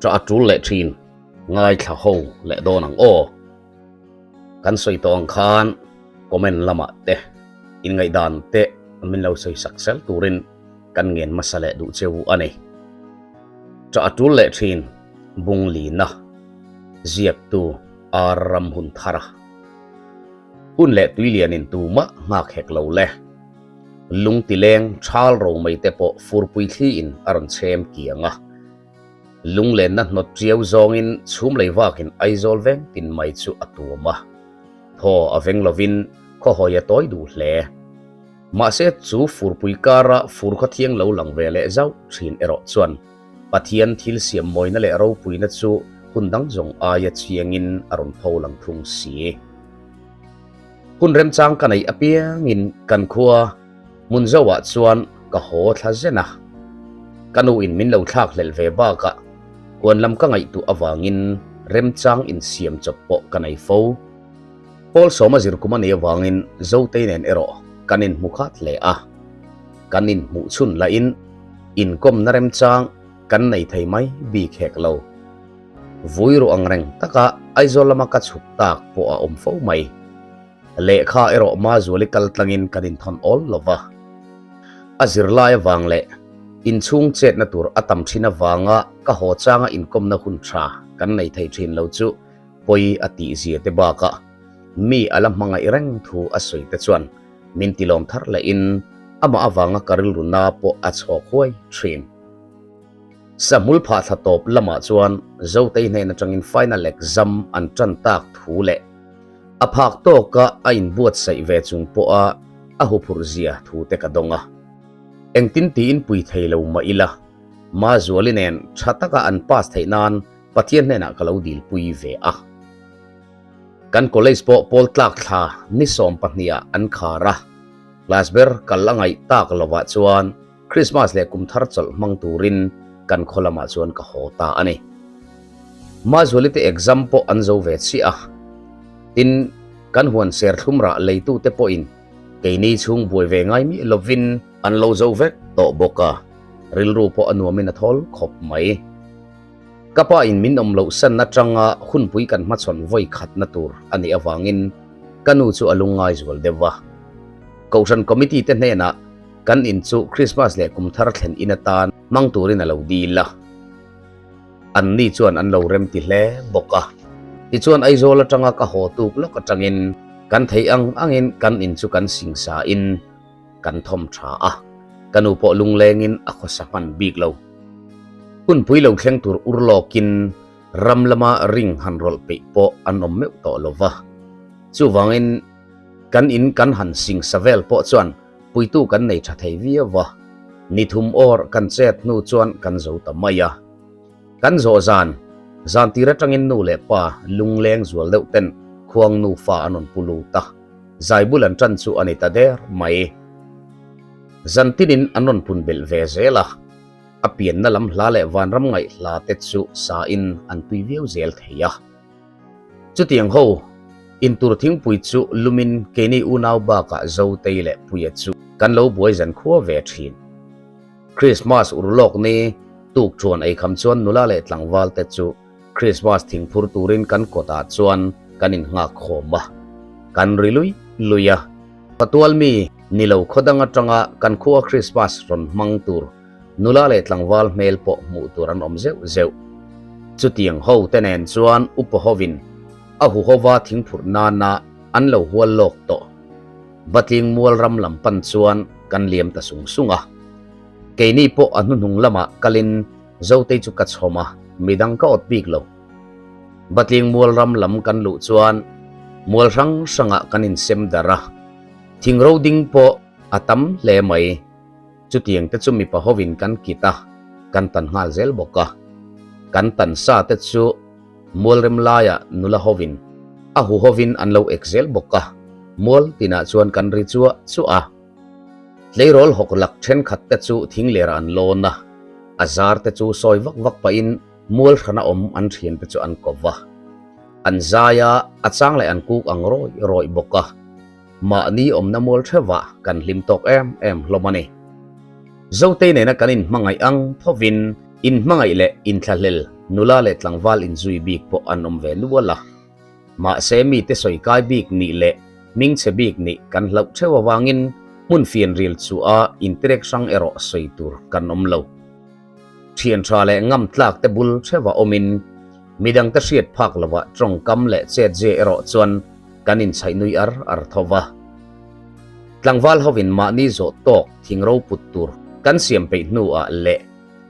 Ṭah a ṭul leh ṭhin ngaithla ho leh dawn ang aw. Kan sawi tawh ang khan comment lamah te inngaihdan te min lo sawi sak sel turin kan ngen hmasa leh duh cheu a ni. Ṭah a ṭul leh ṭhin Bunglina ziaktu Ar Ramhunthara. Hun leh tuilianin tumah nghak hek lo le. Lungtileng ṭhal ro mai te pawh furpui thliin a rawn chhem kiang a. Lunglenna hnawt ṭiau zawngin chhum lei vakin Aizawl veng tin mai chu a tuam a. Thaw a veng lovin khawhawi a tawi duh hle. Mahse chu furpui kara fur khaw thiang lo lang ve leh zauh ṭhin erawh chuan Pathian thil siam mawina leh ropuina chu hun dang zawng aia chiangin a rawn pho lang thung si. Hun remchang ka neih apiangin kan khua hmun zoah chuan ka haw thla zen a. Ka nu in min lo thlak hlelh ve bakah huan lam ka ngaihtuah avangin remchang insiam chawp pawh ka nei fo. Pawl sawma zir kum a nih avangin Zotei nen erawh kan inhmu khat hle a. Kan inhmuh chhun lahin inkawmna remchang kan nei thei mai bik hek lo. Vui ruh ang reng taka Aizawl lama ka chhuk tak pawh a awm fo mai. Lehkha erawh Mazuali kal tlangin kan inthawn awl lo va. A zirlai avang leh inchhung chetna tur a tam thin avanga ka haw changa inkawmna hun tha kan nei thei thin lo chu pawi a tihzia te bakah mi a la hmangaih reng thu a sawi te chuan min tilawm thar lehin amah avanga ka rilru na pawh a chhawk huai thin. Sahmul phah thla tawp lamah chuan Zotei hnen atangin final exam an tan tak thu leh a phak tawka a inbuatsaih ve chung pawha a huphurh zia thu te ka dawng a. Engtin tiin pui thei lo mah ila, Mazuali nen tha taka an pass theih nan Pathian hnenah ka lo dilpui ve a. Kan college pawh pawl tlak thla ni 12 ah an khar a, class ber kal a ngaih tak lovah chuan Christmas leh kum thar chawlh hmang turin kan khaw lamah chuan ka haw ta a ni. Mazuali te exam pawh an zo ve chiah a, tin kan huan serthlum rah leitute pawhin keini chhung buai ve ngai miah lovin an lo zo vek tawh bawk a, rilru pawh a nuamin a thawl khawp mai. Ka pa in min awm loh san atanga hunpui kan hmachhawn vawi khatna tur a nih avangin ka nu chu a lungngai zual deuh va. Kohhran committee te hnenah kan in chu Christmas leh kum thar thlen in atan hmang turin a lo dil a. An ni chuan an lo rem ti hle bawk a. Tichuan Aizawl atanga ka haw tuk lawk atangin kan theih ang angin kan in chu kan singsa in kan thawm tha a, ka nu pawh lunglengin a khawsa hman bik lo. Hunpui lo thleng tur ur lawkin ram lama ring han rawlh peih pawh an awm meuh tawh lo va. Chuvangin kan in kan han singsa vel pawh chuan puitu kan nei tha thei viau va, ni thum awr kan chet hnu chuan kan zo ta mai a. Kan zawh zan, zan tir atangin nu leh pa lungleng zual deuh ten khuang nufa an rawn pu lut a. Zaibul an ṭan chu a ni ta der mai. Zan tinin an rawn pun belh ve zel a, a pianna lam hla leh vanram ngaih hla te chu sain an tui viau zel thei a. Chutiang ho, intur thingpui chu lumin keini unau bakah Zotei leh Puia chu kan lo buai zan khua ve ṭhin. Krismas urlawk ni tuk ṭhuan eikham chuan nula leh tlangval te chu Krismas thingphur turin kan kawtah chuan kan innghak khawm a, kan ri lui lui a. Patual mi ni lo khaw dang atanga kan khua Krismas rawn hmang tur nula leh tlangval hmel pawh hmuh tur an awm zeuh zeuh. Chutiang ho te nen chuan upa hovin a huhova thingphurh nana an lo hual lawk tawh. Batling mual ram lam pan chuan kan liam ta sung sung a. Keini pawh a hnuhnung lamah kalin Zotei chu ka chhawm a, midang ka awt bik lo. Batling mual ram lam kan luh chuan mual hrang hrangah kan insem darh a, thing ro ding pawh a tam hle mai. Chutiang te chu mipa hovin kan kit a, kan tan nghal zel bawk a. Kan tan sa te chu mual rem laiah nula hovin a hu hovin an lo ek zel bawk a, mual tinah chuan kan ri chuah chuah a. Tleirawl hawk lak thenkhat te chu thingler ah an lawn a, a zar te chu sawi vak vak pahin mual hrana awm an thian te chu an ko va. An zai a, a chang leh an kuk ang rawih rawih bawk a. Mahni awmna mual theuhah kan hlim tawk em em hlawm a ni. Zotei nena kan inhmangaih ang thovin inhmangaih leh inthlahlel nula leh tlangval inzui bik pawh an awm ve nual a. Mahse mite sawi kai bik nih leh hmingchhe bik nih kan hlauh theuh avangin hmun fianrial chu a intirek hrang erawh sawi tur kan awm lo. Thian tha leh ngam tlak te bul theuh a awmin midangte hriat phak lovah tawngkam leh chet zia erawh chuan kan inchhaih nui ar ar tho va. Tlangval hovin mahni zawh tawk thing ro put tur kan siam peih hnuah leh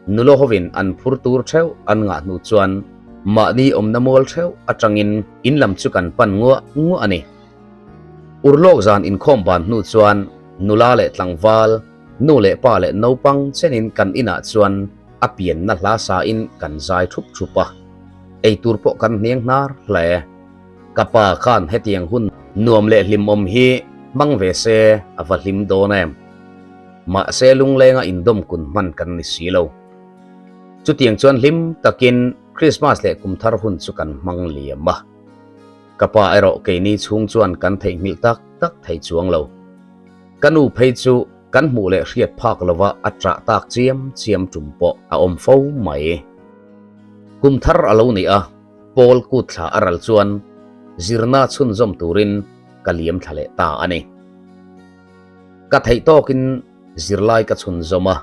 nula hovin an phur tur theuh an ngah hnu chuan mahni awmna mual theuh atangin in lam chu kan pan nguah nguah a ni. Urlawk zan inkhawm ban hnu chuan nula leh tlangval, nu leh pa leh naupang chenin kan inah chuan a pianna hla sain kan zai thup thup a, eitur pawh kan hniang hnar hle. Ka pa khan hetiang hun nuam leh hlimawm hi hmang ve se a va hlim dawn em? Mahse lunglenga indawm kun hman kan ni si lo. Chutiang chuan hlim takin Krismas leh kumthar hun chu kan hmang liam a. Ka pa erawh keini chhung chuan kan theihnghilh tak tak thei chuang lo. Ka nu phei chu kan hmuh leh hriat phak lova a ṭah tak chiam chiam ṭum pawh a awm fo mai. Kumthar a lo ni a. Paul kut thla a ral chuan zirna chhunzawm turin ka liam thla leh ta a ni. Ka theih tawkin zirlai ka chhunzawm a,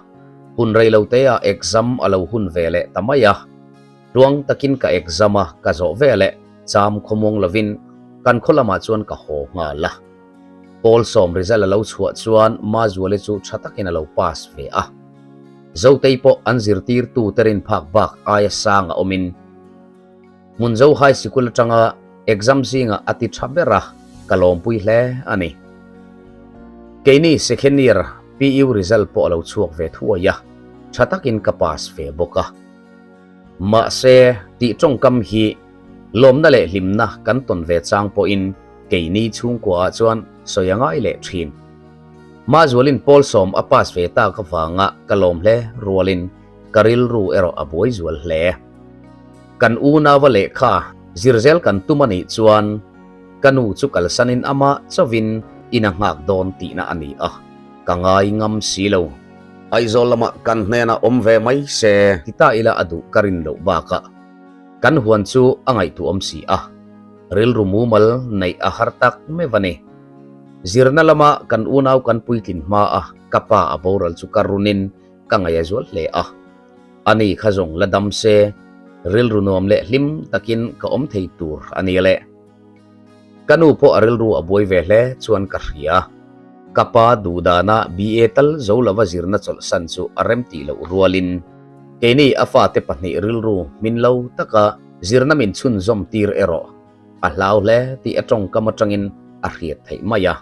hun rei lo teah exam a lo hun ve leh ta mai a. Tluang takin ka exam a, ka zawh ve leh cham khawmuang lovin kan khaw lamah chuan ka haw nghal a. Paul sawm result a lo chhuah chuan Mazuali chu tha takin a lo pass ve a. Zotei pawh an zirtirtu te rin phak bak aia sang a awmin Hmunzo High Sikul atanga exam zingah a ti tha ber a, ka lawmpui hle a ni. Keini second year PU result pawh a lo chhuak ve thuai a, tha takin ka pass ve bawk a. Mahse, tih tawngkam hi lawmna leh hlimna kan tawn ve chang pawhin keini chhungkuaah chuan sawi a ngai leh thin. Mazualin Pawlsawm a pass ve tak avanga ka lawm hle rualin ka rilru erawh a buai zual hle. Kan unauva lehkha zir zel kan tum a nih chuan ka nu chu kalsanin amah chauhin in a nghak dawn tihna a ni a, ka ngai ngam si lo. Aizawl lamah kan hnenah awm ve mai se. Ti ta ila a duh ka rin loh bakah kan huan chu a ngaihtuahawm si a, rilru mumal neih a har tak meuh a ni. Zirna lama kan unau kan puitlin hma a ka pa a boral chu ka runin ka ngaih a zual hle a. Ani kha zawng la dam se, rilru nuam leh hlim takin ka awm thei tur a ni le. Ka nu pawh a rilru a buai ve hle chuan ka hria. Ka pa duhdana BA tal zo lova zirna chawlhsan chu a rem tih loh rualin keini a fate pahnih rilru hmin lo taka zirna min chhunzawm tir erawh a hlau hle tih a tawngkam atangin a hriat theih mai a.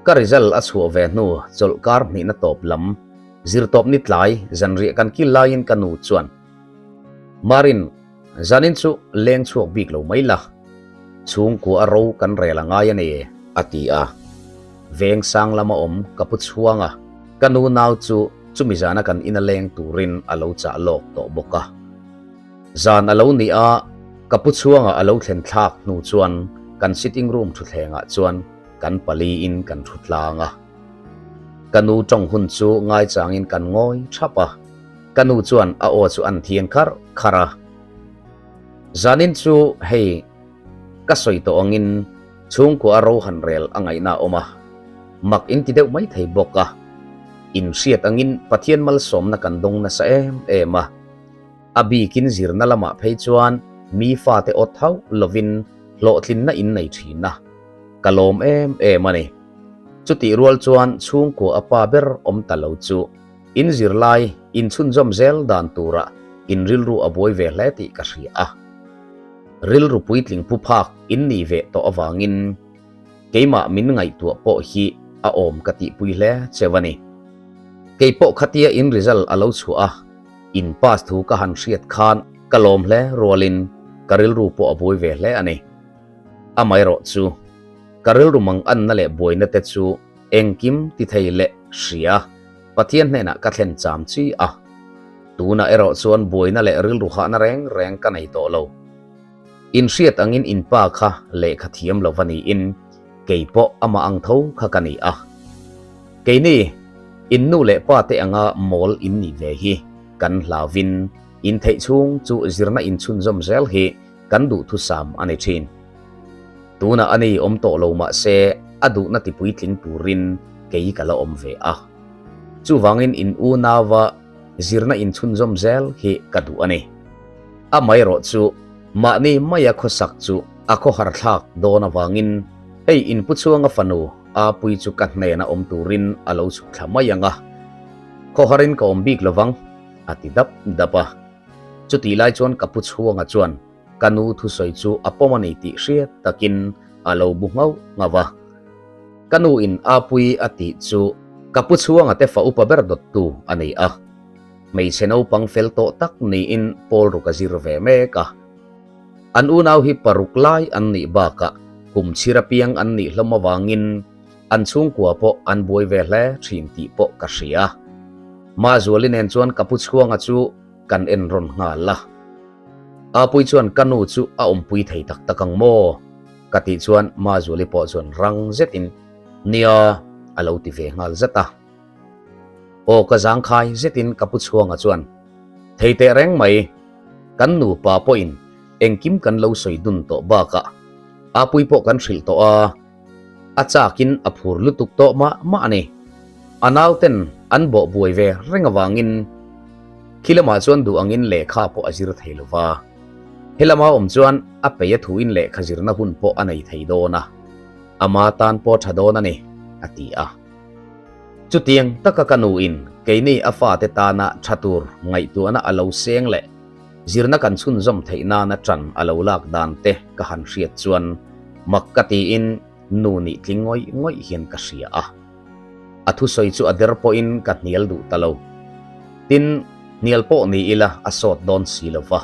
Ka result a chhuah ve hnu chawlhkar hnihna tawp lam zirtawp ni tlai zanriah kan kil laiin ka nu chuan, Marin, zanin chu leng chhuak bik lo mai la, chhungkua a ro kan rel a ngai a ni, a ti a. Veng sang lama awm ka pu chhuang a, ka nu nau chu chumi zana kan ina leng turin a lo chah lawk tawh bawk a. Zan a lo ni a, ka pu chhuanga a lo thlen thlak hnu chuan kan sitting room thutthlengah chuan kan paliin kan thu tlang a. Ka nu tawng hun chu ngaichangin kan ngawi thap a, ka nu chuan a aw chu an thian kharh kharh a. Zanin chu hei ka sawi tawh angin chhungkua a ro han rel a ngaihna a awm a, mak in ti deuh mai thei bawk a. Inhriat angin Pathian malsawmna kan dawng nasa em em a. A bikin zirna lamah phei chuan mi fate awt hauh lovin hlawhtlinna in nei thin a, ka lawm em em a ni. Chutih rual chuan chhungkua a pa ber awm ta lo chu in zirlai inchhunzawm zel dan turah in rilru a buai ve hle tih ka hria a. Rilru puitling pu phak in nih ve tawh avangin keimah min ngaihtuah pawh hi a awm ka tihpui hle cheu a ni. Keipawh khatia in result a lo chhuah a. In pass thu ka han hriat khan ka lawm hle rualin ka rilru pawh a buai ve hle a ni. Amaherawh chu ka rilru mang anna leh buaina te chu engkim ti thei leh hria Pathian hnenah ka thlen cham chi a. Tunah erawh chuan buaina leh rilru hahna reng reng ka nei tawh lo. In hriat angin in pa kha lehkha thiam lo va niin kei pawh amah ang tho kha ka ni a. Keini, in nu leh pa te anga mawl in nih ve hi kan hlauvin Intheih chhung chu zirna inchhunzawm zel hi kan duhthusam a ni thin. Tunah a ni awm tawh lo mah se a duhna ti puitling turin kei ka la awm ve a. Chuvangin in unauva zirna inchhunzawm zel hi ka duh a ni. Amaherawh chu mahni maia khawsak chu a khawhar thlak dawn avangin hei inpu chhuanga fanu Apui chu ka hnena awm turin a lo chhuk thla mai ang a, khawharin ka awm bik lovang a ti dap dap a. Chutih lai chuan ka pu chhuanga chuan ka nu thusawi chu a pawm a ni tih hriat takin a lo bu nghauh nghauh a. Ka nu in Apui a tih chu ka pu chhuanga te fa upa ber dawttu a ni a. Hmeichhe naupang fel tawh tak niin Paul ruk a zir ve mek a. An unau hi paruk lai an nih bakah kum chhir apiang an nih hlawm avangin an chhungkua pawh an buai ve hle thin tih pawh ka hria. Mazuali nen chuan ka pu chhuanga chu kan en rawn nghal a. Apui chuan ka nu chu a awmpui thei tak tak ang maw? Ka tih chuan Mazuali pawh chuan rang zetin Nia a lo ti ve nghal zat a. Aw ka zangkhai zetin ka pu chhuanga chuan Thei teh reng mai, kan nupa pawhin engkim kan lo sawi dun tawh bakah Apui pawh kan hrilh tawh a, a chakin a phur lutuk tawh mah mah a ni. A nauten an bawh buai ve reng avangin khi lamah chuan duh angin lehkha pawh a zir thei lo va. He lama awm chuan a peia thuin lehkha zirna hun pawh a nei thei dawn a, ama tan pawh tha dawn a ni, a ti a. Chutiang taka ka nuin keini a fate tana tha tur ngaihtuahna a lo seng leh zirna kan chhunzawm theih nana ṭan a lo lak dan te ka han hriat chuan mak ka tiin nu nih tling ngawih ngawih hian ka hria a. A thusawi chu a der pawhin ka hnial duh ta lo. Tin, hnial pawh ni ila a sawt dawn si lo va.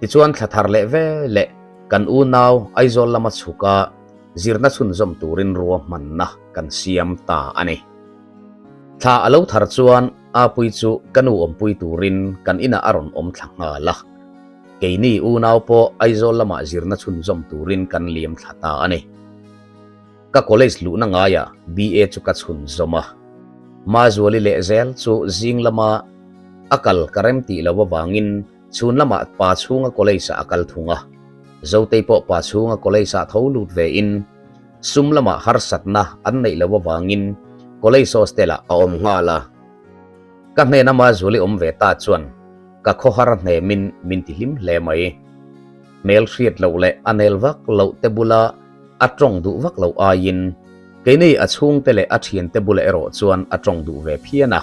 Tichuan thla thar leh ve leh kan unau Aizawl lama chhuka zirna chhunzawm turin ruahmanna kan siam ta a ni. Thla a lo thar chuan Apui chu ka nu awmpui turin kan inah a rawn awm thla nghal a. Keini unau pawh Aizawl lamah zirna chhunzawm turin kan liam thla ta a ni. Ka college luhna ngaiah BA chu ka chhunzawm a. Mazuali lehzel chu zing lama a kal ka rem tih lo avangin Chhun lamah pa chhunga college ah a kal thung a, Zotei pawh pa chhunga college ah tho lut ve in sum lamah harsatna an neih loh avangin college hostel ah a awm nghal a. Ka hnena Mazuali awm ve ta chuan ka khawhar hnemin min ti hlim hle mai. Hmel hriat loh leh a nel vak loh te bula a tawng duh vak loh aiin keini a chhungte leh a thiante bulah erawh chuan a tawng duh ve phian a.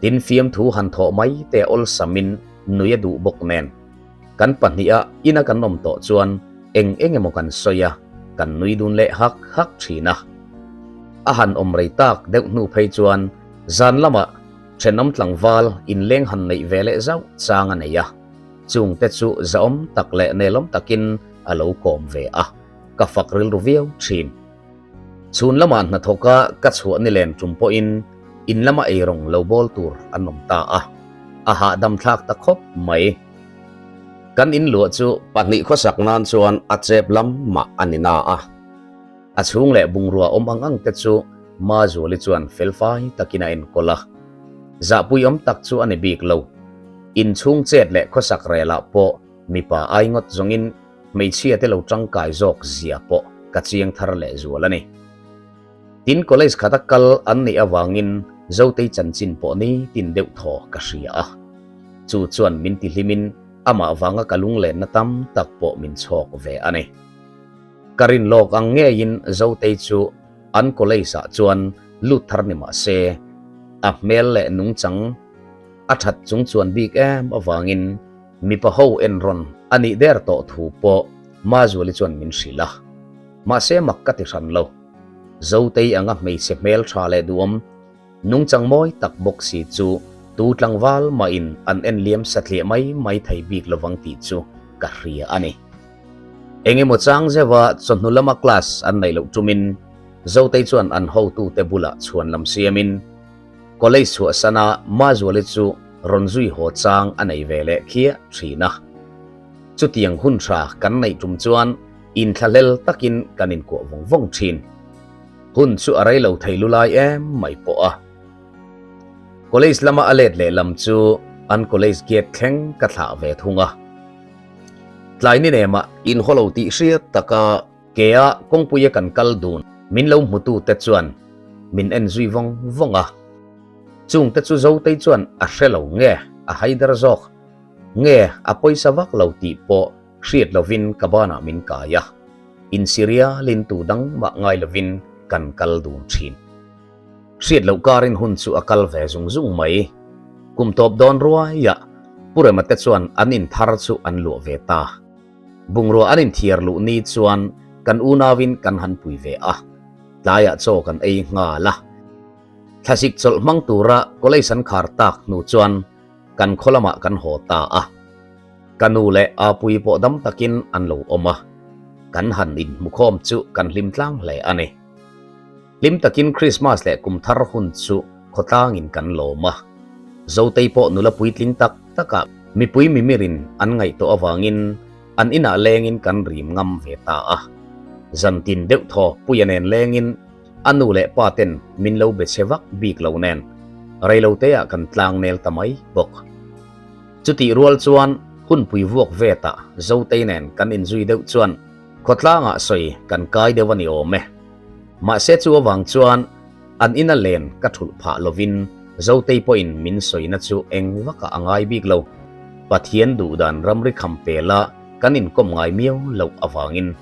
Tin fiamthu han thawh mai te awlsamin nui a duh bawk nen. Kan pahniha ina kan awm tawh chuan eng eng emaw kan sawi a, kan nui dun leh hak hak thin a. A han awm rei tak deuh hnu phei chuan zan lamah thenawm tlangval inleng han neih ve leh zauh chang a nei a, chungte chu zahawm tak leh nelawm takin a lo kawm ve a, ka fak rilru viau thin. Chhun lamah hnathawka ka chhuah ni len tum pawhin in lama eirawng lo bawl tur an awm ta a, a hahdam thlak ta khawp mai. Kan in luah chu pahnih khawsak nan chuan a chep lam mah a ni na a, a chhung leh bungrua awm ang ang te chu Mazuali chuan felfai takin a enkawl a, zahpuiawm tak chu a ni bik lo. In chhung chet leh khawsak relah pawh mipa ai ngawt zawngin Hmeichhia te lo tangkai zawk zia pawh ka chiang thar leh zual a ni. Tin college khata kal an neih avangin Zotei chanchin pawh ni tin deuh thaw ka hria a. Chu chuan min ti hlimin amah vanga ka lunglenna tam tak pawh min chhawk ve a ni. Ka rin lawk ang ngeiin Zotei chu an college ah chuan lut thar ni mah se a hmel leh nungchang a that chung chuan bik em avangin Mipa ho en rawn a nih der tawh thu pawh Mazuali chuan min hrilh a. Mahse mak ka ti hran lo. Zotei anga hmeichhe hmel tha leh duhawm, nungchang mawi tak bawk si chu tu tlangval mahin an en liam satliah mai mai thei bik lovang tih chu ka hria a ni. Eng emaw chang zeuha chawhnu lama class an neih loh tumin Zotei chuan an hotute bulah chhuan lam siamin, College chhuahsana Mazuali chu rawn zui haw chang a nei ve leh khiah thin a. Chutiang hun tha kan neih tum chuan inthlahlel takin kan inkuah vawng vawng thin. Hun chu a rei lo thei lulai em mai pawh a. College lama a let leh lam chu an college gate thleng ka thlah ve thung a. Tlai ni nemah inhaw lo tih hriat taka kea kawngpuia kan kal dun min lo hmutu te chuan min en zui vawng vawng a. Chung te chu Zotei chuan a hre lo nge a haider zawk nge a pawisa vak lo tih pawh hriat lovin ka banah min kai a, insirialin tu dang mah ngai lovin kan kal dun thin. Hriat loh karin hun chu a kal ve zung zung mai. Kum tawp dawn ruaiah Pu Rema te chuan an in thar chu an luah ve ta. Bungrua an inthiar luh ni chuan kan unauin kan han pui ve a, tlaiah chaw kan ei nghal a. Thlasik chawlh hmang tura college an khar tak hnu chuan kan khaw lamah kan haw ta a. Ka nu leh Apui pawh dam takin an lo awm a, kan han inhmukhawm chu kan hlim tlang hle a ni. Hlim takin Krismas leh kum thar hun chu khawtlangin kan lawm a. Zotei pawh nula puitling tak takah mipui mimirin an ngaihtuah avangin an inah lengin kan rim ngam ve ta a. Zantin deuh thaw Puia nen lengin a nu leh pa ten min lo be che vak bik lo nen reiloteah kan tlangnel ta mai bawk. Chutih rual chuan hunpui vuak vetah Zotei nen kan inzui deuh chuan Khawtlangah sawi kan kai deuh a ni awm e. Mahse chu avang chuan an ina len ka thulh phah lovin Zotei pawhin min sawina chu eng vakah a ngai bik lo. Pathian duhdan ramri kham pela kan inkawm ngai miau loh avangin.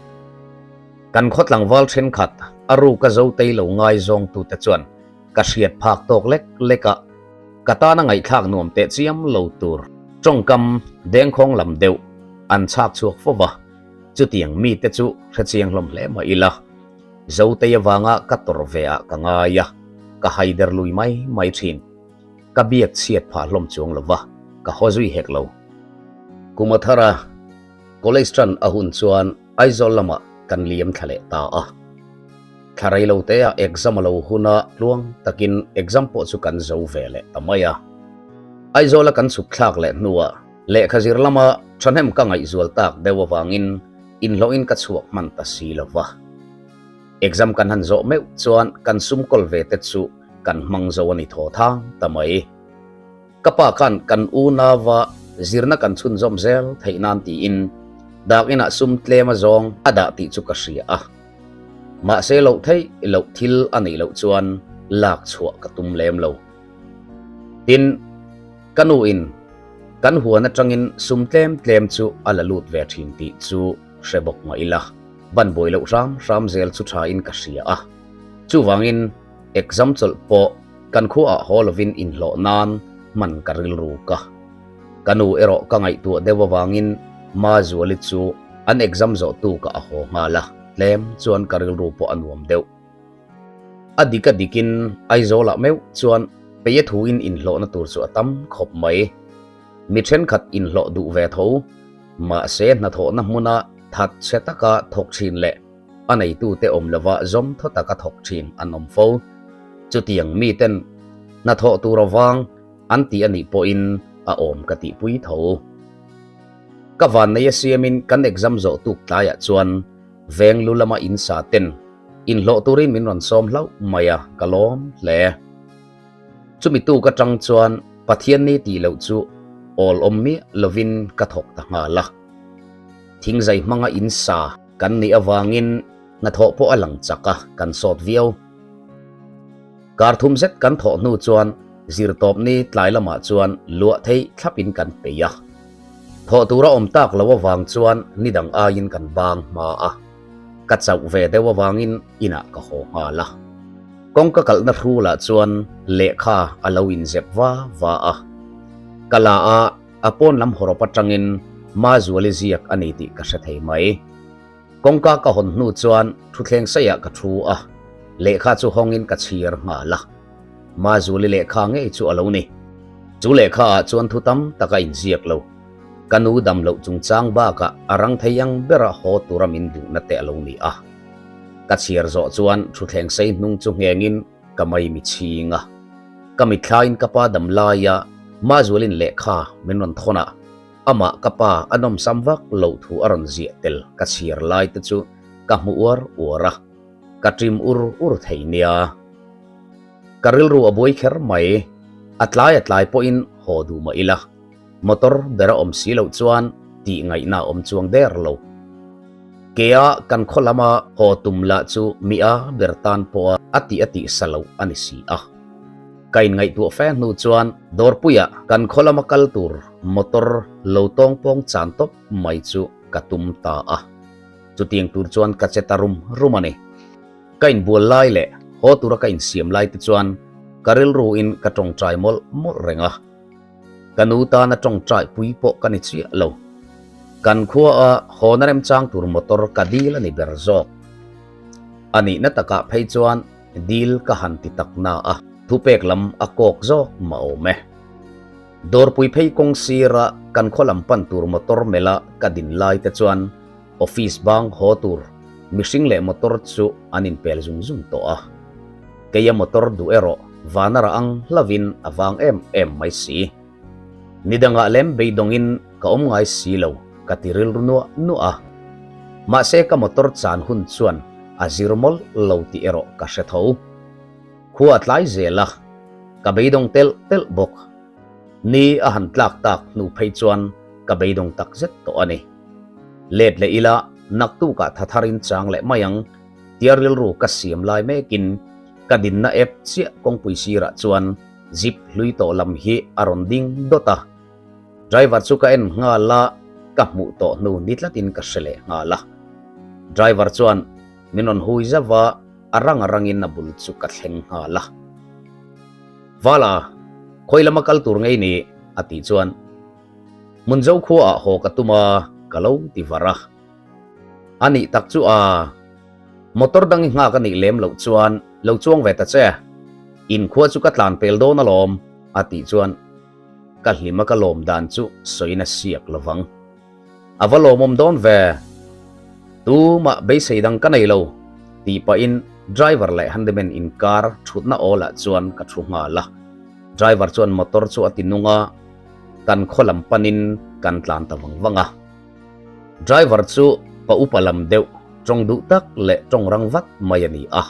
Kan khaw tlangval thenkhat a ruka Zotei lo ngaizawngtute chuan ka hriat phak tawk lek lek a, ka tana ngaihthlak nuam teh chiam lo tur tawngkam dengkhawng lam deuh an chhak chhuak fo va. Chutiang mite chu hrechiang hlawm hle mah ila, Zotei avanga ka tawrh ve ah ka ngai a, ka haider lui mai mai thin. Ka biak chhiat phah hlawm chuang lo va, ka haw zui hek lo. Kum a thar a, college tan a hun chuan Aizawl lamah kan liam thla leh ta a. Thla rei lo te ah exam a lo hun a, tluang takin exam pawh chu kan zo ve leh ta mai a. Aizawl a kan chhuk thlak leh hnuah Lehkha zir lama thahnem ka ngaihzual tak deuh avangin inhlawhin ka chhuak hman ta si lo va. Exam kan han zawh meuh chuan kan sum kawl ve te chu kan hmang zo a ni thaw thang ta mai. Ka pa khan kan unauva zirna kan chhunzawm zel theih nan tiin dak inah sum tlem a zawng a dah tih chu ka hria a. Mahse loh theih loh thil a nih loh chuan lak chhuah ka tum lem lo. Tin, ka nu in kan huan atangin sum tlem tlem chu a la lut ve thin tih chu hre bawk mah ila, ban buai loh hram hram zel chu tha in ka hria a. Chuvangin exam chawlh pawh kan khuaah haw lovin inhlawh nan hman ka rilru ka. Ka nu erawh ka ngaihtuah deuh avangin Mazuali chu an exam zawh tu ka a haw nghal a, tlem chuan ka rilru pawh a nuam deuh. A dik a dikin Aizawlah meuh chuan peia thuin inhlawhna tur chu a tam khawp mai. Mi thenkhat inhlawh duh ve tho, mahse hnathawhna hmuna that chhe taka thawk thin leh a neitute awm lova zawm thaw taka thawk thin an awm fo. Chutiang miten hnathawh tur avang an ti a nih pawhin a awm ka tihpui tho. Ka vannei a siamin kan exam zawh tuk tlaiah chuan Veng lu lama in sa ten inhlawh turin min rawn sawm hlauh mai a, ka lawm hle. Chumi tuk atang chuan Pathian ni tih loh chu awl awm miah lovin ka thawk ta nghal a. Thingzai hmanga in sa kan nih avangin hnathawh pawh a lang chak a, kan sawt viau. Kar thum zet kan thawh hnu chuan zirtawp ni tlai lamah chuan luah theih thlapin kan peih a. Thawh tura awm tak lo avang chuan ni dang aiin kan bang hma a, ka chauh ve deuh avangin inah ka haw nghal a. Kawngka kalhna hrulah chuan lehkha a lo inzep va va a. Ka la a, a pawn lam hawrawp atangin Mazuali ziak a ni tih ka hre thei mai. Kawngka ka hawn hnu chuan thuthleng saiah ka thu a, lehkha chu hawngin ka chhir nghal a. Mazuali lehkha ngei chu a lo ni. Chu lehkha ah chuan thu tam tak a inziak lo. Ka nu dam loh chungchang bakah a rang thei ang bera haw tura min duhna te a lo ni a. Ka chhiar zawh chuan thuthleng sei hnung chu nghengin ka mai mi chhing a. Ka mitthlain ka pa dam laia Mazualin lehkha min rawn thawn a, amah ka pa a nawmsam vak loh thu a rawn ziah tel ka chhiar lai te chu ka hmu uar uar a, ka ṭim ur ur thei nia. Ka rilru a buai kher mai, a tlai a tlai pawhin haw duh mah ila. Motor ber a awm si loh chuan tih ngaihna a awm chuang der lo. Kea kan khaw lama haw tum lah chu mi a ber tan pawha a tih a tih sa loh a ni si a. Ka inngaihtuah fe hnu chuan Dawrpuia kan khaw lama kal tur motor lo tawng pawng chan tawp mai chu ka tum ta a. Chutiang tur chuan ka che ta rum rum a ni. Ka inbual lai leh haw tura ka insiam lai te chuan ka rilruin ka tawngtai mawlh mawlh reng a. Ka nu tana tawngtai pui pawh ka ni chiah lo. Kan khua a hawna remchang tur motor ka dil a ni ber zawk. A nihna takah phei chuan dil ka han ti tak na a, thupek lam a kawk zawk mah awm e. Dawrpui phei kawng sira kan khaw lam pan tur motor mela ka din lai te chuan office bang haw tur mihring leh motor chu an inpel zung zung tawh a. Keia motor duh erawh vana rah ang hlavin a vang em em mai si. Ni dangah lem beidawngin ka awm ngai si lo ka ti rilru nuah nuah a. Mahse ka motor chan hun chuan a zir mawlh lo tih erawh ka hre tho. Khua a tlai zel a, ka beidawng telh telh bawk. Ni a han tlak tak hnu phei chuan ka beidawng tak zet tawh a ni. Let leh ila naktukah tha tharin chang leh mai ang tia rilru ka siam lai mekin ka dinna ep chiah kawngpui sirah chuan jeep hlui tawh lam hi a rawn ding dawt a. Driver chu ka en nghal a, ka hmuh tawh hnu ni tlatin ka hre leh nghal a. Driver chuan min rawn hui zauh a, a rang a rangin a bul chu ka thleng nghal a. Vala, khawi lama kal tur ngei ni? a tih chuan Hmunzo khuaah haw ka tum a, ka lo ti var a. A nih tak chu a, motor dang i nghak a nih lem loh chuan lo chuang ve ta che, inkhua chu ka tlan pel dawn alawm, a tih chuan ka hlim a ka lawm dan chu sawiin a siak lovang. A va lawmawm dawn ve, tumah beisei dang ka nei lo, tih pahin driver leh handyman inkar thutna awlah chuan ka thu nghal a. Driver chuan motor chu a ti nung a, kan khaw lam panin kan tlan ta vang vang a. Driver chu pa upa lam deuh, tawng duh tak leh tawng rang vat mai a ni a.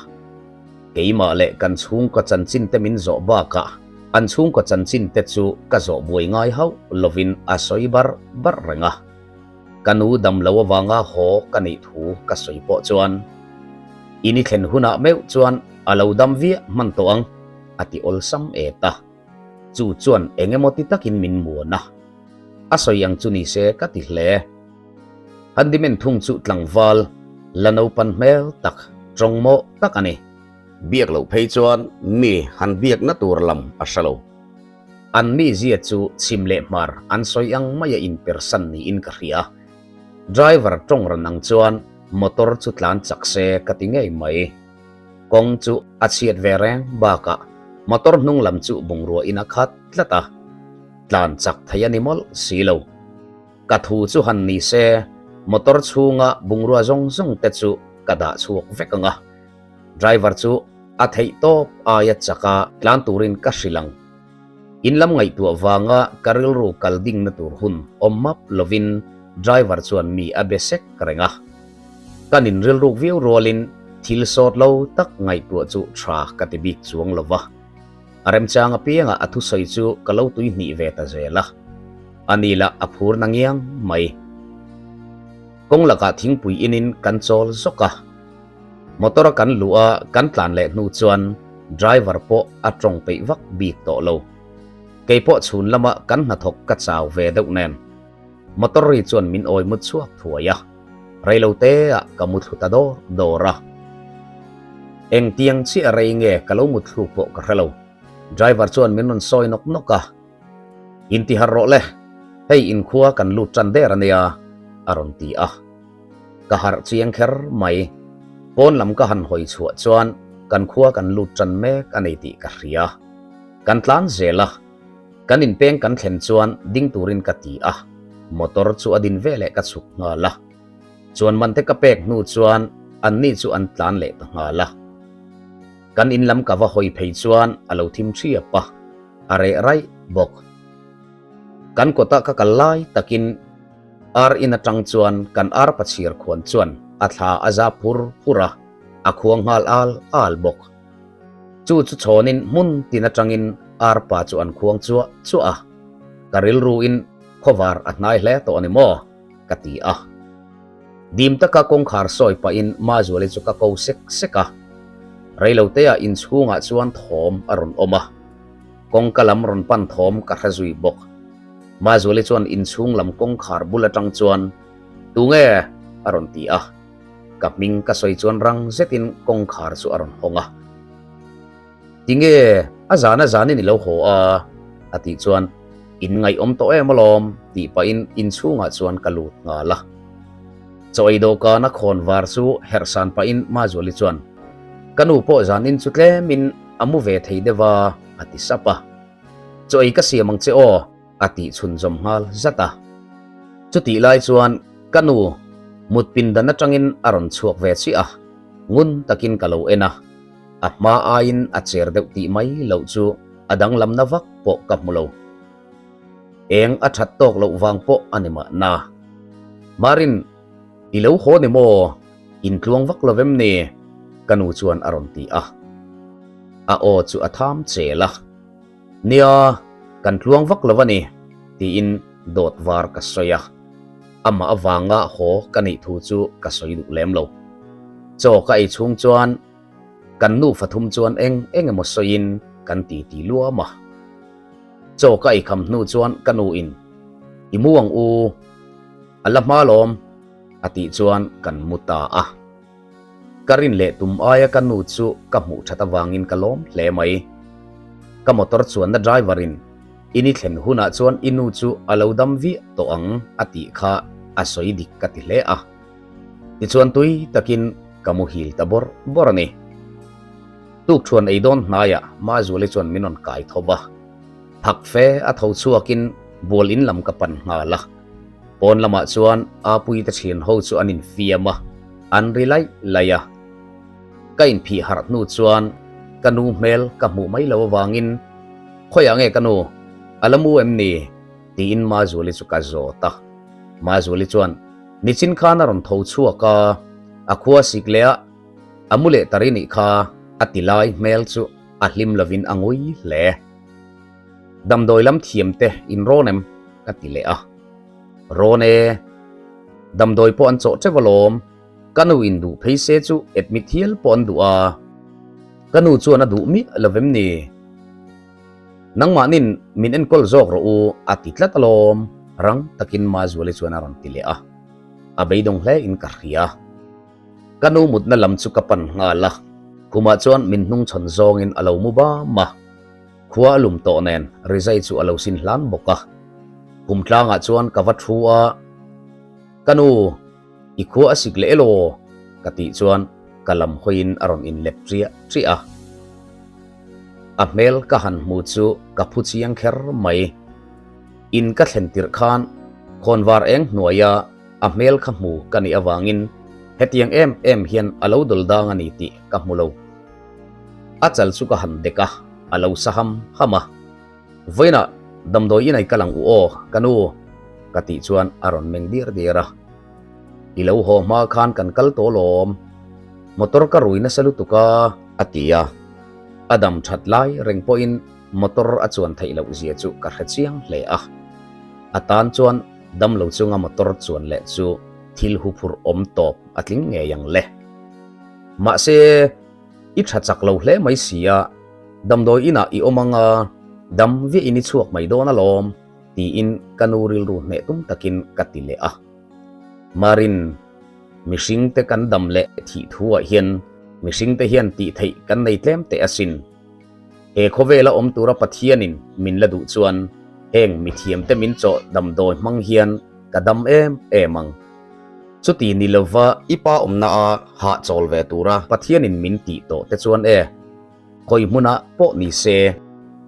Keimah leh kan chhungkaw chanchin te min zawh bakah an chhungkaw chanchin te chu ka zawh buai ngai hauh lovin a sawi barh barh reng a. Ka nu dam lo avanga haw ka nih thu ka sawi pawh chuan in i thlen hunah meuh chuan a lo dam viah hman tawh ang a ti awlsam et a. Chu chuan eng emaw ti takin min muan a, a sawi ang chu ni se ka ti hle. Handimen thung chu tlangval la naupan hmel tak, tawng mawh tak a ni. Biak loh phei chuan mi han biakna tur lam a hre lo. An mizia chu chhim leh hmar an sawi ang maia inpersan niin ka hria. Driver tawng ran ang chuan motor chu tlan chak se ka ti ngei mai. Kawng chu a chhiat ve reng bakah motor hnung lam chu bungrua in a khat tlat a, tlan chak thei a ni mawlh si lo. Ka thu chu han ni se, motor chhunga bungrua zawng zawng te chu ka dah chhuak vek ang a, driver chu a theih tawp aia chaka tlan turin ka hrilh ang. In lam ngaihtuah vanga ka rilru kal dingna tur hun awm map lovin driver chuan mi a be sek reng a. Kan inrilruk viau rualin thil sawt lo tak ngaihtuah chu tha ka ti bik chuang lo va. A remchang apiangah a thusawi chu ka lo tuihnih ve ta zel a. A ni lah a phur na ngiang mai. Kawng lakah thingpui inin kan chawl zawk a. Motor a kan luh a kan tlan leh hnu chuan driver pawh a tawng peih vak bik tawh lo. Kei pawh chhun lama kan hnathawk ka chau ve deuh nen. Motor ri chuan min awi mut chhuak thuai a, reilo te ah ka mu thlu ta dawr dawr a. Engtiang chiah rei nge ka lo mut thluk pawh ka hre lo. Driver chuan min rawn sawi nawk nawk a, Inti harh rawh le, hei inkhua kan lut tan der ania, a rawn ti a. Ka harh chiang kher mai. Pawn lam ka han hawi chhuah chuan kan khua kan lut tan mek a nei tih ka hria. Kan tlan zel a. Kan inpeng kan thlen chuan ding turin ka ti a, motor chu a din veleh ka chhuk nghal a. Chuan man te ka pek hnu chuan anni chu an tlan leh ta nghal a. Kan in lam ka va hawi phei chuan a lo thim thiap a, a reh raih bawk. Kan kawtah ka kal lai takin ar in atang chuan kan ar pachhir khuan chuan a thla a za phur phur a, a khuang nghal al al bawk. Chu chu chhawnin hmun tin atangin arpa chu an khuang chuah chuah a, ka rilruin Khawvar a hnai hle tawh a ni maw? ka ti a. Dim taka kawngkhar sawi pahin Mazuali chu ka ko sek sek a. Reiloteah inchhungah chuan thawm a rawn awm a. Kawngka lam rawn pan thawm ka hre zui bawk. Mazuali chuan inchhung lam kawngkhar bul atang chuan, Tunge? a rawn ti a. Ka hming ka sawi chuan rang zetin kawngkhar chu a rawn hawng a. Tinge a zan a zanin i lo haw a? a tih chuan, In ngaihawm tawh em alawm tih pahin inchhungah chuan ka lut nghal a. Chaw ei dawhkana khawn var chu herh san pahin Mazuali chuan, Ka nu pawh zanin chu tlemin a mu ve thei deuh a a ti sap a. Chaw ei ka siam ang che aw a tih chhunzawm nghal zat a. Chutih lai chuan ka nu mut pindan atangin a rawn chhuak ve chiah a, ngun takin ka lo en a. A hma aiin a cher deuh tih mai loh chu a danglamna vak pawh ka hmu lo. Eng a that tawk loh vang pawh a ni mahna. Marin, i lo haw ni maw? Intluang vak lo vem ni? Ka nu chuan a rawn ti a. A aw chu a tham chel a. Nia, kan tluang vak lo a ni, tiin dawt var ka sawi a. Amah avanga haw ka nih thu chu ka sawi duh lem lo. Chaw ka ei chhung chuan kan nu fathum chuan eng eng emaw sawiin kan titi luam a. Chaw ka ei kham hnu chuan ka nu in, I mu ang u, a la hma lawm, a tih chuan kan mu ta a. Ka rin leh tum aia ka nu chu ka hmuh that avangin ka lawm hle mai. Ka motor chuanna driver in in i thlen hunah chuan i nu chu a lo dam viah tawh ang a tih kha a sawi dik ka ti hle a. Tichuan tui takin ka muhil ta bawrh bawrh a ni. Tukṭhuan ei dawn hnaiah Mazuali chuan min rawn kai tho va. Phak fe a tho chhuakin bual in lam ka pan nghal a. Pawn lamah chuan Apuii te thian ho chu an infiam a, an ri laih laih a. Ka inphih harh hnu chuan ka nu hmel ka hmuh mai lo avangin, Khawiah nge ka nu? A la mu em ni? tiin Mazuali chu ka zawt a. Mazuali chuan, Nichin khan a rawn tho chhuak a, a khua sik leh a, a mu leh ta ri nih kha, a ti lai hmel chu a hlim lovin a ngui hle. Damdawi lam thiam te in rawn em? ka ti leh a. Rawn e, damdawi pawh an chawh teuh alawm, ka nu in duh phei se chu admit hial pawh an duh a. Ka nu chuan a duh miah lo vem ni? Nangmahnin min enkawl zawk rawh u a ti tlat alawm, rang takin Mazuali chuan a rawn ti leh a. A beidawng hle in ka hria. Ka nu mutna lam chu ka pan nghal a, khumah chuan min hnungchhawn zawngin a lo mu bam a. Khua a lum tawh nen rizai chu a lo sin hlan bawk a. Khum tlangah chuan ka va thu a, Ka nu, i khua a sik leh elaw? ka tih chuan ka lam hawiin a rawn inlep triah triah a. A hmel ka han hmu chu ka phu chiang kher mai. In ka thlen tirh khan khawnvar eng hnuaia a hmel kha hmu ka nih avangin hetiang em em hian a lo dawl dang a ni tih ka hmu lo. A chal chu ka han dek a, a lo sa ham ham a. Vawiinah damdawi inai kal ang u aw, ka nu, ka tih chuan a rawn meng diar diar a. I lo haw hma khan kan kal tawh lawm, motor ka rui nasa lutuk a, a ti a. A dam that lai reng pawhin motor a chuan theih loh zia chu ka hre chiang hle a. A tan chuan damlo chunga motor chuan leh chu thil huphurh awm tawp a tling ngei ang le. Mahse, i tha chak lo hle mai si a, damdawi inah i awm ang a, dam viah in i chhuak mai dawn alawm, tiin ka nu rilru hneh tum takin ka ti leh a. Marin, mihringte kan dam leh thih thuah hian mihringte hian tih theih kan nei tlem teh asin. He khawvela awm tura Pathianin min la duh chuan heng mithiamte min chawh damdawi hmang hian ka dam em em ang. Chuti ni lova i pa awmna a hahchawl ve tura Pathianin min tih tawh te chuan e, khawi hmunah pawh ni se,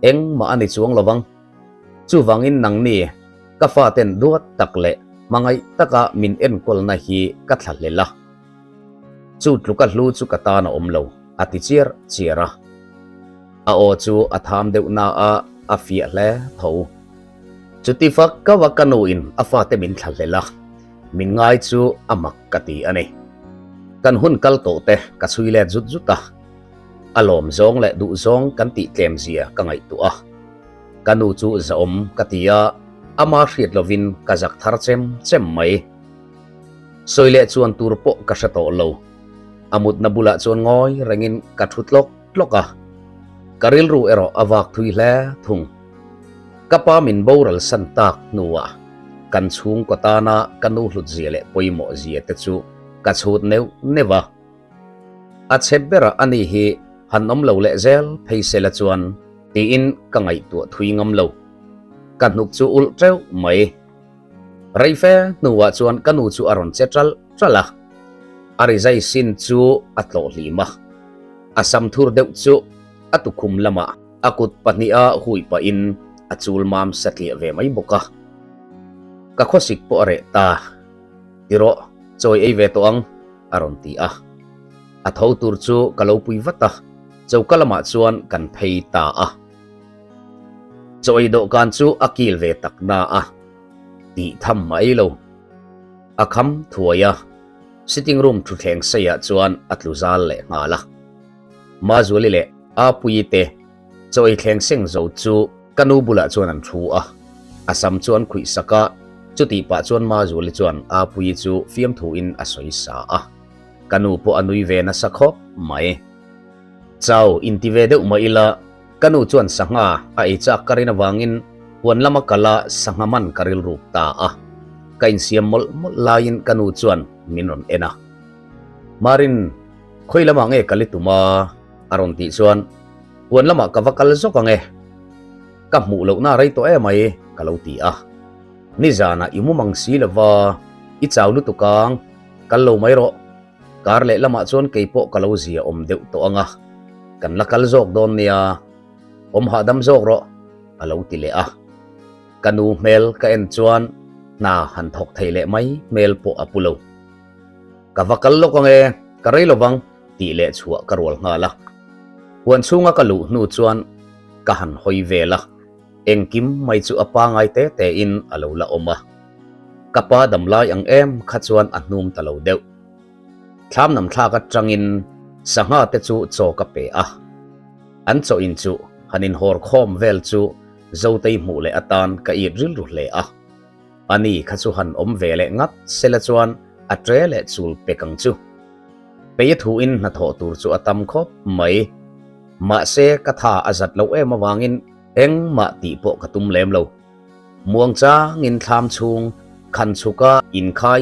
engmah a ni chuang lovang. Chuvangin nangni ka faten duat tak leh hmangaih taka min enkawlna hi ka thlahlel a. Chu tluka hlu chu ka tan a awm lo, a ti chiar chiar a. A aw chu a tham deuh na a, a fiah hle tho. Chuti fak kava ka nu in a fate min thlahlel a, min ngai chu a mak ka ti a ni. Kan hun kal tawh te ka chhui let zut zut a, a lawm zawng leh duh zawng kan tih tlem zia ka ngaihtuah a. Ka nu chu zahawm ka ti a. Ama hriat lovin ka zak thar chem chem mai. Sawi leh chuan tur pawh ka hre tawh lo. A mutna bulah chuan ngawi rengin ka thu tlawk tlawk a. Ka rilru erawh a vak thui hle thung. Ka pa min boral san tak hnuah kan chhungkaw tana ka nu hlut zia leh pawimawh zia te chu ka chhut neuh neuh a. A chhe berah a ni hi han awm lo leh zel phei sela chuan tiin ka ngaihtuah thui ngam lo. Ka hnuk chu ulh teuh mai. Rei fe hnuah chuan ka nu chu a rawn che ṭalh ṭalh a, a rizai sin chu a tlawh hlim a, a sam thur deuh chu a tukhum lamah a kut pahniha hui pahin a chul mam satliah ve mai bawk a. Ka khawsik pawh a reh ta, Ti rawh, chawi ei ve tawh ang, a rawn ti a. A tho tur chu ka lo pui vat a, choka lamah chuan kan phei ta a. Chaw ei dawhkan chu a kil ve tak na a, tih tham mai lo. A kham thuai a, sitting room thutthleng seiah chuan a tlu zal leh nghal a. Mazuali leh Apuii te chaw ei thleng seng zo chu ka nu bulah chuan an thu a, a sam chu an khuih sak a, chutih pah chuan Mazuali chuan Apuii chu fiamthuin a sawi sa a. Ka nu pawh a nui ve nasa khawp mai. Chau inti ve deuh mah ila, ka nu chuan sangha a ei chak ka rin avangin huan lama kala sangha man ka rilruk ta a. Ka insiam mawlh mawlh laiin ka nu chuan min rawn en a. Marin, khawi lamah nge kal i tum a? A rawn tih chuan, Huan lamah ka va kal zawk ang e. Ka hmuh lohna rei tawh emai, ka lo ti a. Nizanah i mum ang si lova, i chau lutuk ang, kal lo mai rawh. Kar leh lamah chuan kei pawh ka lo zia awm deuh tawh ang a, kan la kal zawk dawn nia, awm hahdam zawk rawh, a lo ti leh a. Ka nu hmel ka en chuan hna han thawk thei leh mai hmel pawh a pu lo. Ka va kal lawk ang e, ka rei lo vang, tih leh chhuah ka rual nghal a. Huan chhunga ka luh hnu chuan ka han hawi vel a, engkim mai chu a pangai te tein a lo la awm a. Ka pa damlai ang em kha chuan a hnum ta lo deuh. Thlam nam thlak atangin sangha te chu chaw ka pe a. An chaw in chu han inhawr khawm vel chu Zotei hmuh leh atan ka it rilru hle a. Ani kha chu han awm ve leh ngat sela chuan a tre leh chul pek ang chu. Peia thuin hnathawh tur chu a tam khawp mai. Mahse ka tha a zat loh em avangin engmah tih pawh ka tum lem lo. Muangchangin thlam chhung khan chhuka inkhai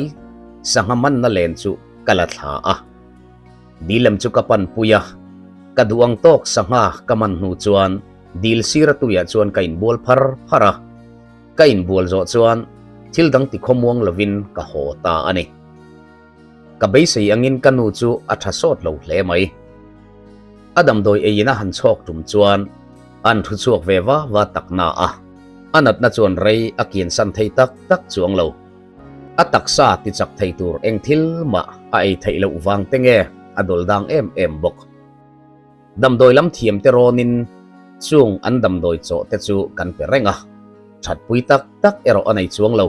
sangha manna len chu ka la thla a. Dil lam chu ka pan pui a, ka duh ang tawk sangha ka man hnu chuan dil sira tuiah chuan ka inbual phar phar a. Ka inbual zawh chuan thil dang tikhawmuang lovin ka haw ta a ni. Ka beisei angin ka nu chu a tha sawt lo hle mai. A damdawi eiin a han chhawk tum chuan an thu chhuak ve va va tak na a, a natna chuan rei a kiansan thei tak tak chuang lo. A taksa ti chak thei tur eng thil mah a ei theih loh vang te nge a dawl dang em em bawk. Damdawi lam thiam te rawnin chung an damdawi chawh te chu kan pe reng a, thatpui tak tak erawh a nei chuang lo.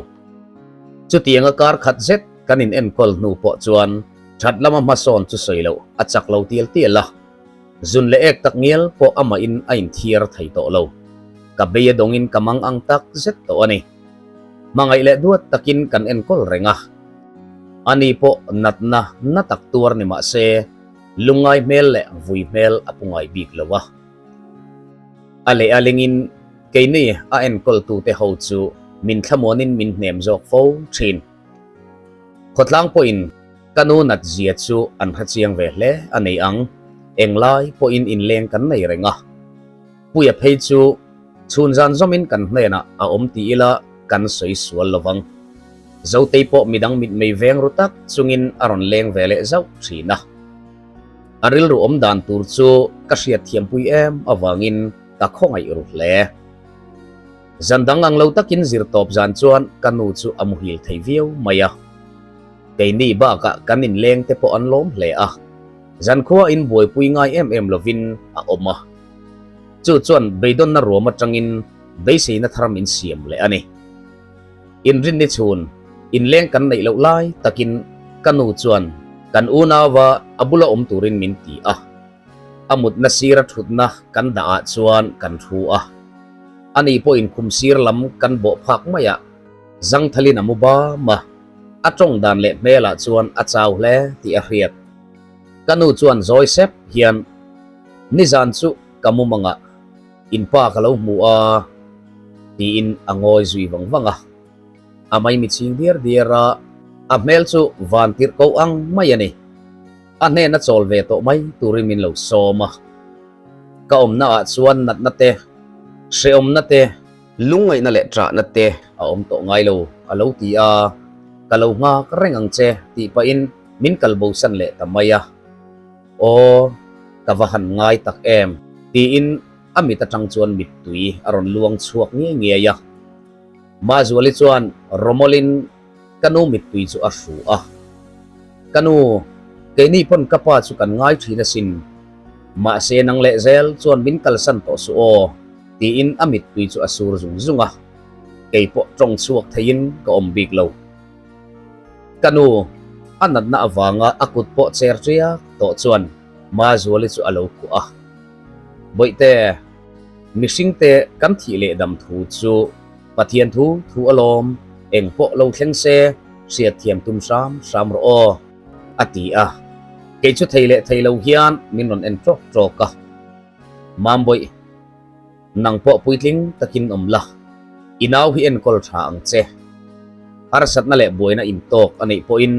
Chutianga kar khat zet kan in enkawl hnu pawh chuan that lama hmasawn chu sawi loh a chak lo tial tial a, zun leh ek tak ngial pawh amahin a inthiar thei tawh lo. Ka bei a dawngin ka mang ang tak zet tawh a ni. Hmangaih leh duat takin kan enkawl reng a, ani pawh natna na tak tuar ni mah se, Lungngai hmel leh vui hmel a pu ngai bik lo a. A leh a lengin keini a enkawltute ho chu min thlamuanin min hnem zawk fo thin. Khawtlang pawhin ka nu nat zia chu an hrechiang ve hle a nei ang, englai pawhin inleng kan nei reng a. Puia phei chu chhun zan zawmin kan hnenah a awm ti ila kan sawi sual lo vang. Zotei pawh midang mitmei veng ru tak chungin a rawn leng ve leh zauh thin a. A rilru awm dan tur chu ka hriat thiampui em avangin ka khawngaih ru hle. Zan dang ang lo takin zir tawp zan chuan ka nu chu a muhil thei viau mai a. Keini bakah kan inleng te pawh an lawm hle a. Zankhua in buaipui ngai em em lovin a awm a. Chu chuan beidawnna ruam atangin beiseina thar min siam leh a ni. Inrinni chhun, inleng kan neih loh lai takin ka nu chuan kan unauva a bula awm turin min ti a. A mutna sira thutna kan dah ah chuan kan thu a. Ani pawhin khum sir lam kan bawh phak maiah zangthalin a mu bam a, a tawng dan leh hmelah chuan a chau hle tih a hriat. Ka nu chuan zawi sep hian, Nizan chu ka mu mangah in pa ka lo hmu a, tiin a ngawi zui vang vang a. A maimi chhing diar diar a, a hmel chu van tirh ko ang mai a ni. A hnena chawl ve tawh mai turin min lo sawm a. Ka awmna ah chuan natna te, hrehawmna te, lungngaihna leh ṭahna te a awm tawh ngai lo a lo ti a, ka lo nghak reng ang che tih pahin min kal bosan leh ta mai a. Aw, ka va han ngai tak em tiin a mit aṭang chuan mittui a rawn luang chhuak ngiai ngiai a. Mazuali chuan rawmawlin ka nu mittui chu a hru a. Ka nu, keini pawn ka pa chu kan ngai thin asin. Mahse nang leh zel chuan min kalsan tawh suh aw, tiin a mittui chu a sur zung zung a. Kei pawh tawng chhuak theiin ka awm bik lo. Ka nu, a natna avanga a kut pawh cher ṭiak tawh chuan Mazuali chu a lo khuh a. Bawihte, mihringte kan thih leh dam thu chu Pathian thu thu alawm, eng pawh lo thleng se, hriatthiam tum hram hram rawh aw, a ti a. Kei chu thei leh thei lo hian min rawn en ṭawk ṭawk a. Mambawih, nang pawh puitling takin awm la, i nau hi enkawl ṭha ang che. Harsatna leh buaina intawk a neih pawhin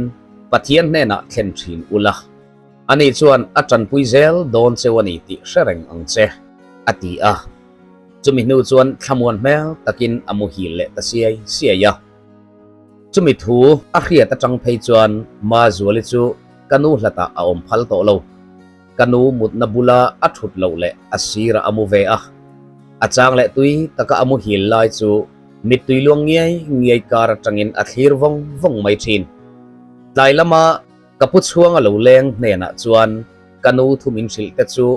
Pathian hnenah thlen ṭhin ula. Ani chuan a ṭanpui zel dawn cheu a ni tih hre reng ang che, a ti a. Chumi hnu chuan thlamuan hmel takin a muhil leh ta siai siai a. Chumi thu a hriat aṭang phei chuan Mazuali chu ka nu hlatah a awm phal tawh lo. Ka nu mutna bula a ṭhut loh leh a sirah a mu ve a. A chang leh tui taka a muhil lai chu mittui luang ngiai ngiai kar aṭangin a thlir vawng vawng mai ṭhin. Tlai lama Ka pu chhuang a lo leng hnenah chuan ka nu thu min hrilh te chu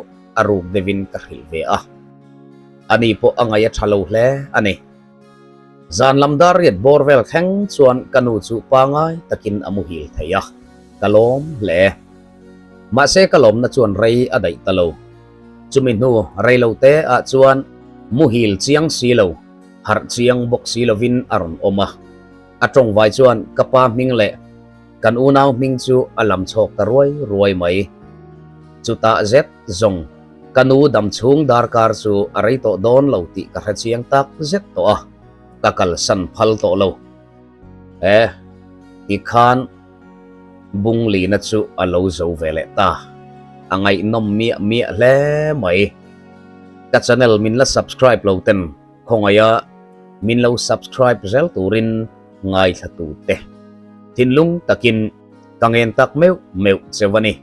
a ruk deuhin ka hrilh ve a. Ani pawh a ngaih a tha lo hle a ni. Zan lam dar riat bawr vel thleng chuan ka nu chu pangai takin a muhil thei a, ka lawm hle. Mahse ka lawmna chuan rei a daih ta lo. Chumi hnu rei lo te ah chuan muhil chiang si lo, harh chiang bawk si lovin a rawn awm a. A tawngvai chuan ka pa hming leh Kan unau hming chu a lam chhawk ta ruai ruai mai. Chutah zet zawng ka nu dam chhung darkar chu a rei tawh dawn lo tih ka hre chiang tak zet tawh a, ka kalsan phal tawh lo. E, tikhan Bunglina chu a lo zo ve leh ta. A ngaihnawm miah miah hle mai. Ka channel min la subscribe lo ten khawngaiha min lo subscribe zel turin ngaithla tute thinlung takin ka ngen tak meuh meuh cheu a ni.